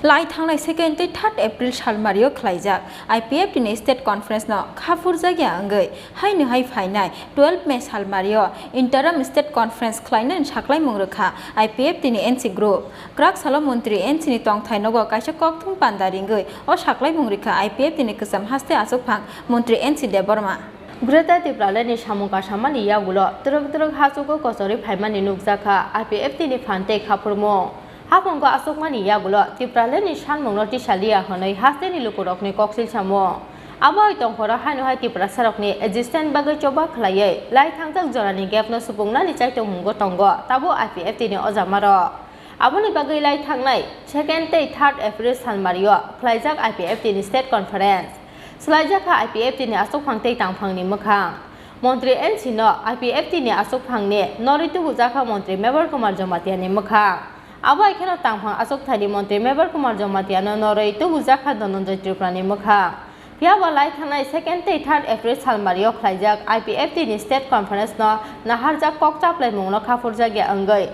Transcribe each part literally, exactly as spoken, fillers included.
Lai thangnai second tei third April salmario khlaijak I P F T ni State Conference no khaphurjakya wngwi haino hai phainai twelve May salmario Interim State Conference khlainani saklaimung rwkha I P F T ni N C group. Kwrak salo montri N C ni tongthai nogo kaisa kokthum panda ringwi o saklaimung rwkha I P F T ni kwcham haste achukphang montri N C Debbarma. Greater Tipraland ni samung kasamani yagulo twrwk twrwk hachugo kochorwi phaimani nukjakha I P F T ni phan tei khaphurmung. Haphango achukmani yagulo Tipraland ni sanmungno tisaliya hwnwi hasteni lukurokni koksil samung. Abo hai tongkhoro haino hai Tiprasarokni existence bagwi choba khlaiwi lai thangjak jorani gap no supungnani chaitokmungo tongo tabuk I P F T ni ojamarok. Aboni bagwi lai thangnai second tei third April salmario khlaijak I P F T ni State Conference. Swlaijakha I P F T ni achukphang tei tangphangni mwkhang. Montri N C no I P F T ni achukphangni norwi tubujakha Montri Mebar Kumar Jamatia ni mwkhang. Abo hai kheno tangphang achukthani Montri Mebar Kumar Jamatia no norwi tubujakha Dhananjay Tripura ni mwkhang. Phiya ba lai thangnai second tei third April salmario khlaijak I P F T ni State Conference no naharjak kok chaplaimung no khaphurjakya wngwi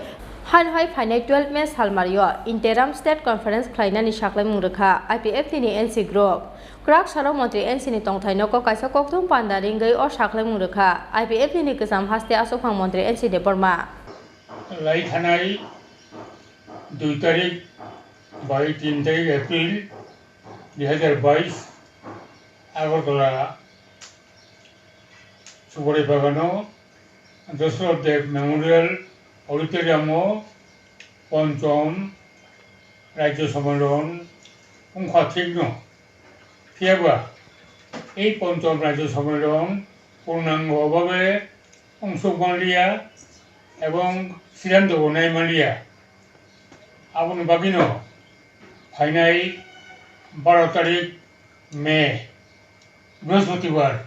haino hai phainai twelve May salmario Interim State Conference khlainani saklaimung rwkha I P F T ni N C group. Kwrak salo montri N C ni tongthai nogo kaisa kokthum panda ringwi o saklaimung rwkha I P F T ni kwcham haste achukphang montri N C Debbarma. Lai thanai dui tarik bai tin tarik April dui hajar bais Agartala Subrai Bagano Dasarath Deb Memorial Auditorium o Ponchom Rajya Sammelan wngkha thikno. Phiyaba ei Ponchom Rajya Sammelan purnango babe wngsuk manliya ebong siddhanto bo nai manliya. Aboni bagwino phainai baro tarik May, Brihospatibar,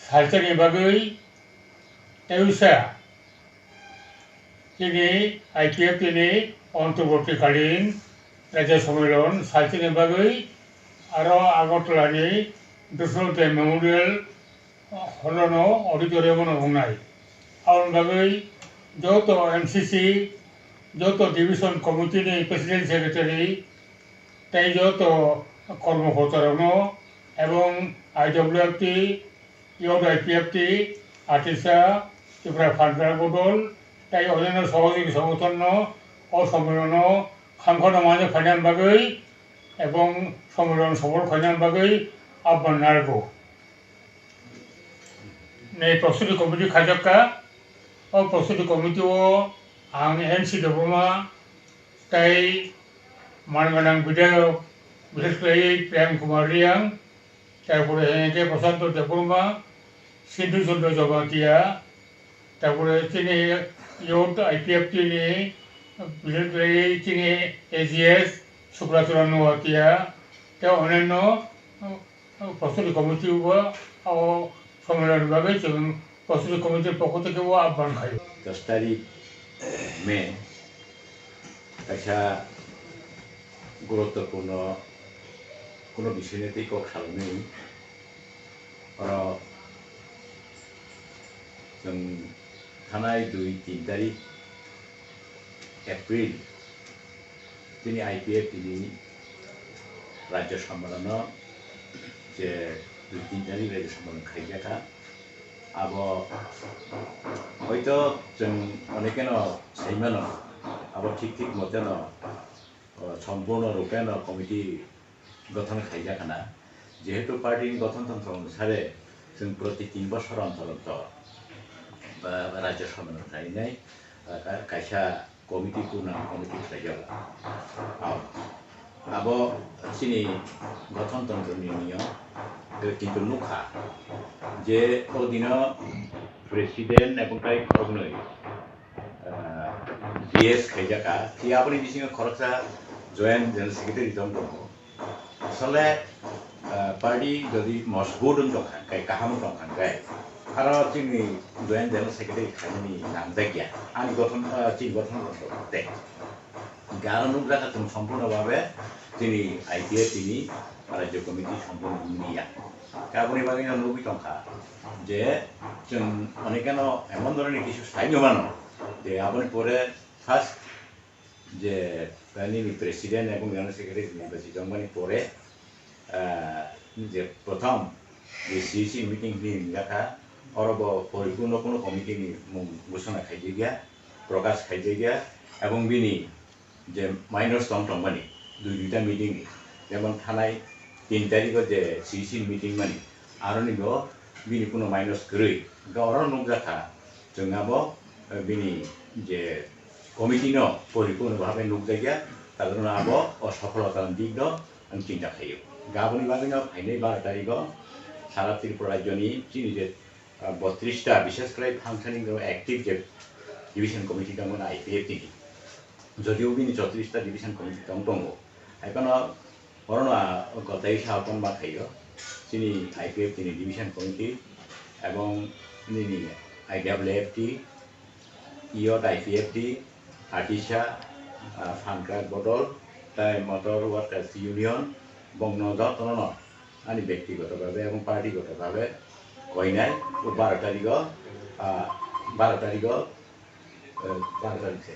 salsani bagwi tei usa chini I P F T ni Antarbortikalin Rajya Sammelan salsani bagwi aro Agartala ni Dasarath Deb Memorial Hall no auditorium no wngnai. Aboni bagwi joto M C C, joto division committee ni president secretary tei joto kormokorta rokno ebong I W F T, Youth I P F T, Atisa, Tripura Phandra Bodol tei onyanno sohojogi songothon no o sommelono khamkhorno manya phaina bagwi ebong sommelono sophol khaina bagwi ahban narwgo. Nei prostuti committee khaijak kha. O prostuti committee o ang N C Debbarma tei man ganang bidayok, bises khlaiwi Prem Kumar Reang, tarpore hwnkhe Prashanto Debbarma, Sindhu Chandra Jamatia, tarpore chini youth I P F T ni bises khlaiwi chini A G S Subracharan Noatia tei onyanno prostuti committee bo abo sommelono bagwi chwng prostuti committee ni pokho theke o ahban khaio. Dos tarik May kaisa guruttopurno kuno bisoi ni tei kok salnwi oro chwng thanai dui tin tarik April chini I P F T ni Rajya Sammelono je dui tin tarik Rajya Sammelono khaijakha. Abo hoito chwng onekeno saimano abo thik thik moteno, o, sompurno rupeno committee gothon khaijak hwna. Jehetu party ni gothon tongthok onusare chwng proti tin bosor ontor ontor, ba, Rajya Sabha no khlainai, ah, ka-, kaisa committee, purnang committee khlaijago. Abo chini gothon tongthok ni niyom, kintu nukha je o dino president ebong tai khoroknwi, ah, G S khaijak kha. Phiya aboni bisingo khoroksa joint general secretary tong tongo. Asole, ah, party jodi mojbut wng tong kha, kai kaham wng tong kha, kai aro chini joint general secretary khainani nangjak ya. Ani gothon, ah, chini gothon tong tei. Hingke aro nukjakha chwng sompurno babe chini I P F T ni rajyo committee sompurno wngya. Khe aboni bagwi no nugwi tongkha je chwng onekeno emon dhoroner kisu sai mano je aboni pore first Je nini president ebong general secretary nirbachit wngmani pore, ah, je prothom je C C meeting hinwi wngjak kha, oro bo poripurno kuno committee ni mung ghosona khaijakya, prokash khaijakya, ebong bini je minus tong tongmani dui duita meeting ni, jemon thanai tin tarikh o je C C meeting mani, aroni bo bini kuno minus kwrwi, hwnkhe oro nukjak kha chwng abo, eh, bini je committee no poripurno bhabe nukjakya, karon abo o sopholota ni dik no ang chinta khaio. Hwnkhe aboni bagwi no phainai baro tarikh o sara Tripura rajyo ni chini je ah, botris ta, bishes khlai phangsani active je division committee tongmani I P F T ni. Jodio bini chotris ta division committee tong tongo. Hai phano orono, ah, kotai sa kon ma khaio. Chini I P F T ni division committee ebong nini I W F T, Youth I P F T, Atisa, ah, Pankaj Bodol, tai Motor Workers Union, bongno jotono no ani bektigoto bhabe ebong partygoto bhabe koinai o baro tarikh o, ah, baro tarikh o, eh, baro tarikh se,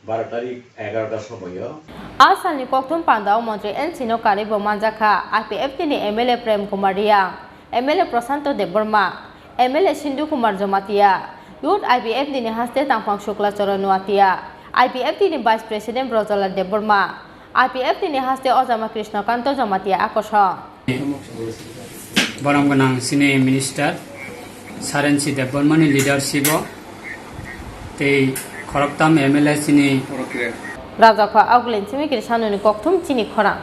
baro tarikh egarota somoio. A salni kokthum pandao montri N C no karwi bo manjakha I P F T ni M L A Prem Kumar Reang, M L A Prashanto Debbarma, M L A Sindhu Kumar Jamatia, Youth I P F T ni haste Tangphang Shukla Charan Noatia, I P F T ni Vice President Brojala Debbarma, I P F T ni haste Ojama Krishna Kanto Jamatia akoso. Borom gwnang chini minister Saren C Debbarma ni leadership o tei khoroktham M L A chini Rajakha Augulin Simi Kiri Sanuni kokthum chini khorang.